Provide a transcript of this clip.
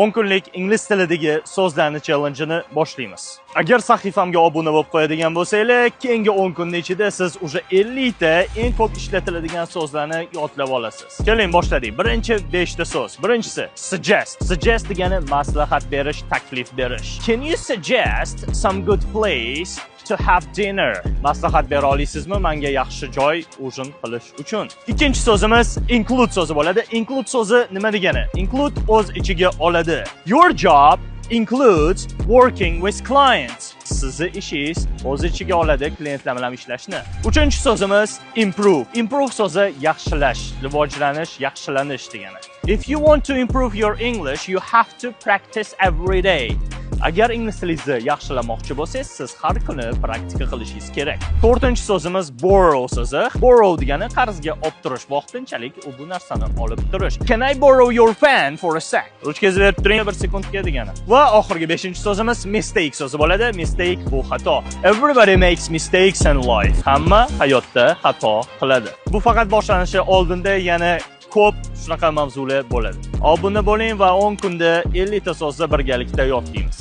10 kunlik ingliz tilidagi so'zlarni challenge'ini boshlaymiz. Agar sahifamga obuna bo'lib qo'yadigan bo'lsanglar, keyingi 10 kunning ichida siz уже 50 ta eng ko'p ishlatiladigan so'zlarni yodlab olasiz. Keling, boshladik. Birinchi 5 ta so'z. Birinchisi suggest. Suggest degani maslahat berish, taklif berish. Can you suggest some good place to have dinner? Maslahat bera olasizmi menga yaxshi joy ужин qilish uchun? Ikkinchi so'zimiz include so'zi bo'ladi. Include so'zi nima degani? Include o'z ichiga oladi. Your job includes working with clients. Sizni ishingiz o'z ichiga oladi klientlar bilan ishlashni. Uchinchi so'zimiz improve. Improve so'zi yaxshilash, rivojlanish, yaxshilanish degani. If you want to improve your English, you have to practice every day. Agar ingliz tilingizni yaxshilamoqchi bo'lsangiz, siz har kuni praktika qilishingiz kerak. To'rtinchi so'zimiz borrow so'zi. Borrow degani qarzga olib turish, vaqtinchalik u bu narsani olib turish. Can I borrow your pen for a sec? Ruchkangizni berib turing bir sekundga degani. Va oxirgi beshinchi so'zimiz mistake so'zi bo'ladi. Mistake bu xato. Everybody makes mistakes in life. Hamma hayotda xato qiladi. Bu faqat boshlanishi, oldinda yana ko'p shunaqa mavzular bo'ladi. Obuna bo'ling va 10 kunda 50 ta so'zni birgalikda yodlaymiz.